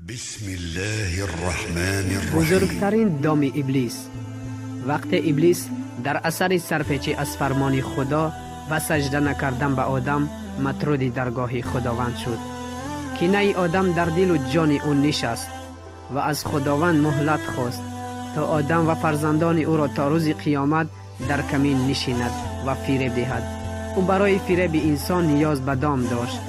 بسم الله الرحمن الرحیم. Бузургтарин доми Иблис. Вақте Иблис дар асари сарпечӣ аз фармони Худо ва саҷда накардан ба Одам матруди даргоҳи Худованд шуд, кинаи Одам дар дилу ҷони ӯ нишаст ва аз Худованд муҳлат хост, то Одам ва фарзандони ӯро то рӯзи қиёмат дар камин нишинад ва фиреб диҳад. Ӯ барои фиреби инсон ниёз ба дом дошт,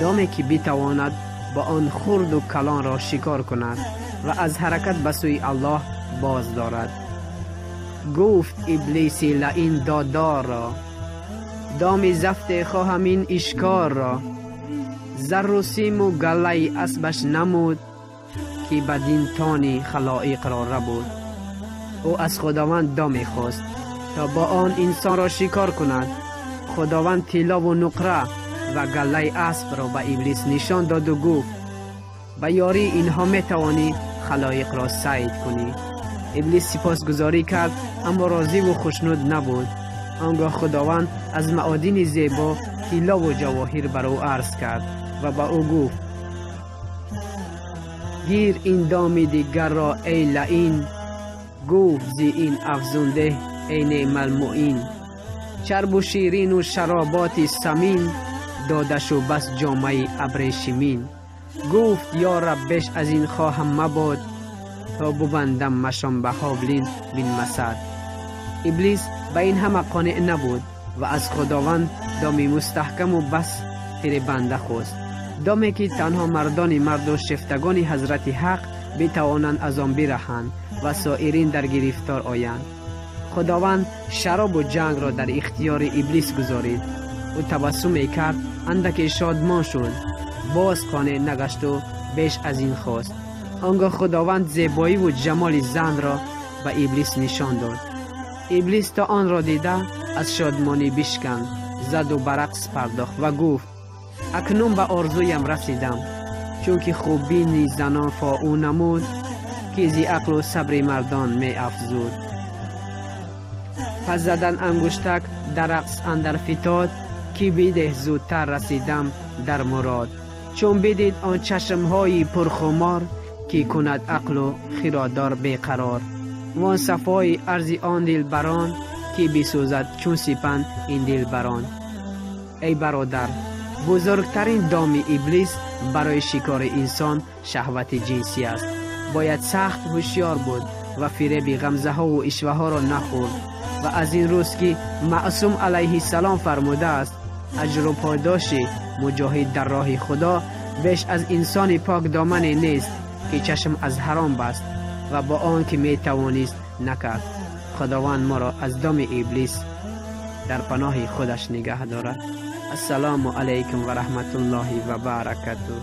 доме ки битавонад ба он хурду калонро шикор кунад ва аз ҳаракат ба сӯи Аллоҳ боз дорад. Гуфт Иблиси лаин додорро: «Доми зафте хоҳам ин ишкорро». Зарру симу галлаи асбаш намуд, ки бадин тони халоиқро рабуд. Ӯ аз Худованд доме хост, то бо он инсонро шикор кунад. Худованд тиллову нуқра ва галлаи аспро ба Иблис нишон доду гуфт: «Ба ёрии инҳо метавонӣ халоиқро сайд кунӣ». Иблис сипосгузорӣ кард, аммо розиву хушнуд набуд. Он гоҳ Худованд аз маодини зебо, тиллову ҷавоҳир бар ӯ арз кард ва ба ӯ гуфт: «Гир ин доми дигарро, эй лаин». Гуфт: «Зи ин афзун деҳ, эй неъмалмуин». Чарбу ширину шароботи самин додашу бас ҷомаи абрешимин. Гуфт: «Ё Раб, беш аз ин хоҳам мабод, то бубандам машон ба Ҳоблин бин Масад». Иблис ба ин ҳама қонеъ набуд ва аз Худованд доми мустаҳкаму бас фиребанда хост, доме ки танҳо мардони марду шефтагони Ҳазрати Ҳақ битавонанд аз он бираҳанд ва соирин дар гирифтор оянд. Худованд шаробу ҷангро дар ихтиёри Иблис гузорид. Ӯ табассум мекард, андаке шодмон шуд, боз қонеъ нагашту беш аз ин хост. Он гоҳ Худованд зебоиву ҷамоли занро ба Иблис нишон дод. Иблис то онро дида, аз шодмонӣ бишканд заду ба рақс пардохт ва гуфт: «Акнун ба орзуям расидам, чунки хуббини занон фоӯ намуд, ки зи ақлу сабри мардон меафзуд». Пас задан ангуштак дар рақс андар фитод, ки бидеҳ, зудтар расидам дар мурод. Чун бидид он чашмҳои пурхумор, ки кунад ақлу хиродор беқарор, вон сафои арзи он дилбарон, ки бисӯзад чун сипанд ин дилбарон. Эй бародар, бузургтарин доми Иблис барои шикори инсон шаҳвати ҷинсӣ аст. Бояд сахт ҳушёр буд ва фиреби ғамзаҳову ишваҳоро нахӯрд. Ва аз ин рӯз ки Маъсум алайҳиссалом фармудааст: «Аҷру подоши муҷоҳид дар роҳи Худо беш аз инсони покдомане нест, ки чашм аз ҳаром баст ва бо он ки метавонист, накард». Худованд моро аз доми Иблис дар паноҳи худаш нигаҳ дорад. Ассалому алайкум ва раҳматуллоҳи ва баракатуҳ.